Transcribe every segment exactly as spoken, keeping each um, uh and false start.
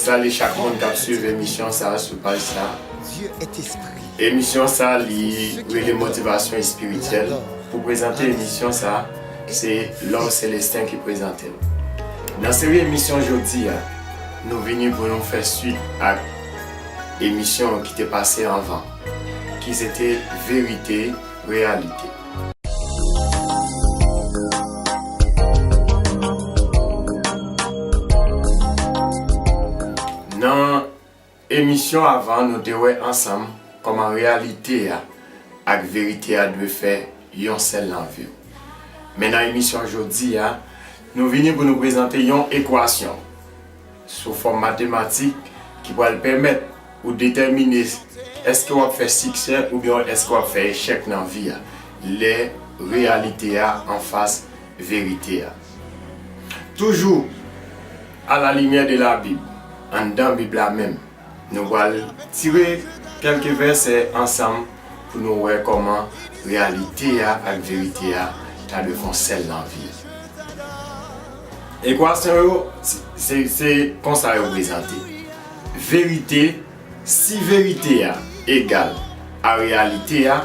Salye chak moun k ap swiv emisyon sa a sou paj sa a. Emisyon sa a, li rele Motivasyon Espirityèl. Pou prezante emisyon sa a, se Love Célestin ki prezante l. Nan seri emisyon jodi a, nou vini pou nou fè swit ak emisyon ki te pase anvan, ki se te Verite, Reyalite. Nan emisyon avan, nou te wè ansanm kòman reyalite a ak verite a dwe fè yon sèl nan vi w. Men nan emisyon jodi a, nou vini pou nou prezante yon ekwasyon sou fòm matematik ki pral pèmèt ou detèmine èske w ap fè siksè oubyen èske w ap fè echèk nan vi a, lè reyalite a anfas verite a. Toujours à la lumière de la Bible, anndan Bib la menm, nou pral tire kèlke vèsè ansanm pou nou wè kòman reyalite a ak verite a ta dwe fè yon sèl nan vi a. Ekwasyon yo, se, se, se konsa yo prezante. Verite, si verite a egal a reyalite a,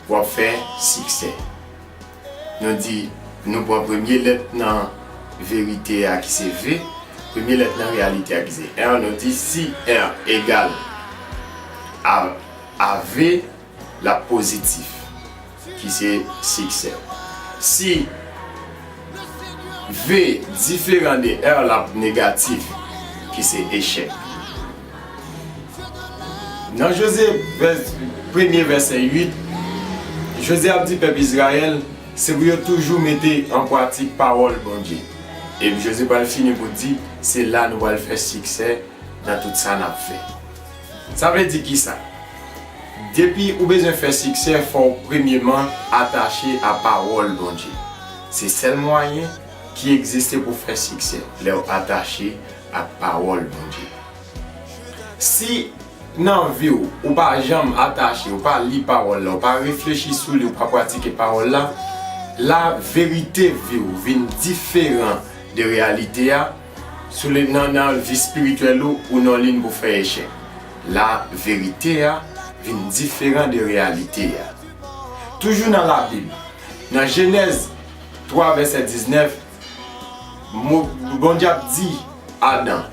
w ap fè siksè. Nou di, nou pran premye lèt nan verite a ki se V, premye lèt nan reyalite a ki se R, nou di si R egal a, a V, l ap pozitif, ki se siksè. Si V diferan de R, l ap negatif, ki se echèk. Nan Jozye, vès, premye vèsè uit, Jozye ap di pèp Izrayèl, se pou yo toujou mete an pratik pawòl Bondye. Epi Jozye pral fini pou di, se la nou pral fè siksè nan tout sa n ap fè. Sa vle di kisa? Depi ou bezwen fè siksè, fò w premyeman atache a pawòl Bondye. Se sèl mwayen ki egziste pou fè siksè, lè w atache ak pawòl Bondye. Si nan vi w, ou pa janm atache, ou pa li pawòl la, ou pa reflechi sou li, ou pa pratike pawòl la, la verite vi w vin diferan de reyalite a, sou le, nan, nan vi espirityèl ou, ou nan liy pou fè echèk. La verite a vin diferan de reyalite a. Toujou nan Labib, nan Jenèz twa vèsè diznèf, mo, Bondye ap di Adan,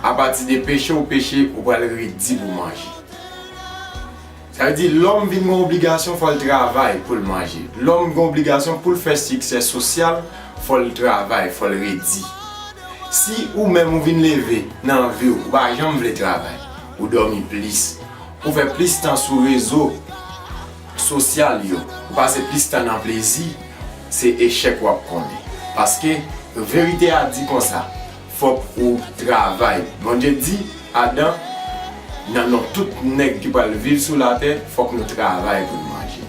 apati de peche ou peche, ou pral redi pou manje. Sa vle di, lòm vin gen obligasyon, fò l travay pou l manje. Lòm gen obligasyon pou l fè siksè sosyal, fò l travay, fò l redi. Si ou menm ou vin leve nan vi w, ou pa janm vle travay, ou dòmi plis, ou fè plis tan sou rezo sosyal yo, ou pase plis tan nan plezi, se echèk w ap konnen. Paske verite a di konsa, fòk ou travay. Bondye di Adan, nan non tout nèg ki pral viv sou latè, fòk nou travay pou n manje.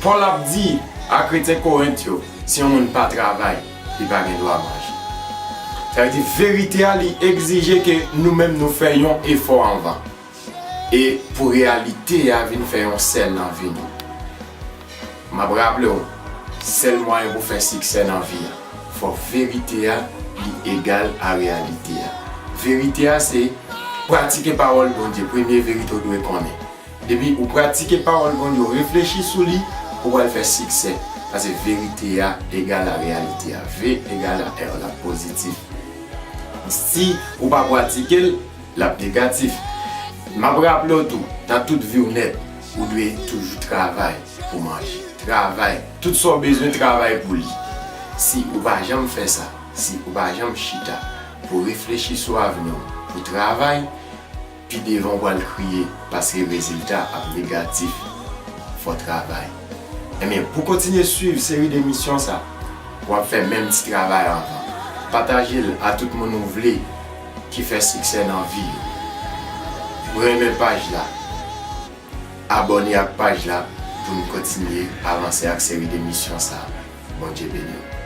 Pòl ap di a kretyen Korent yo, si yon moun pa travay, li pa gen dwa manje. Sa vle di, verite a, li egzije ke nou menm nou fè yon efò anvan. E pou reyalite a vin fè yon sèl nan vi nou. M ap raple w, sèl mwayen pou fè siksè nan vi a, fò verite a li egal a reyalite a. Verite a se pratike pawòl Bondye, premye verite w dwe konnen. Depi ou pratike pawòl Bondye, ou reflechi sou li, ou pral fè siksè. Paske verite a egal a reyalite a. V egal a R la pozitif. Si ou pa pratike l, l ap negatif. M ap raple w tou, nan tout vi w nèt, ou dwe toujou travay pou manje. Travay. Tout sa w bezwen, travay pou li. Si ou pa janm fè sa, si ou pa janm chita pou reflechi sou avni w, pou travay, pi devan w pral kriye, paske rezilta ap negatif. Fò travay. Ebyen, pou kontinye swiv seri de emisyon sa, w ap fè menm ti travay anvan. Pataje l a tout moun ou vle ki fè siksè nan vi yo. Renmen paj la. Abòne ak paj la pou n kontinye avanse ak seri de emisyon sa. Bondye beni w.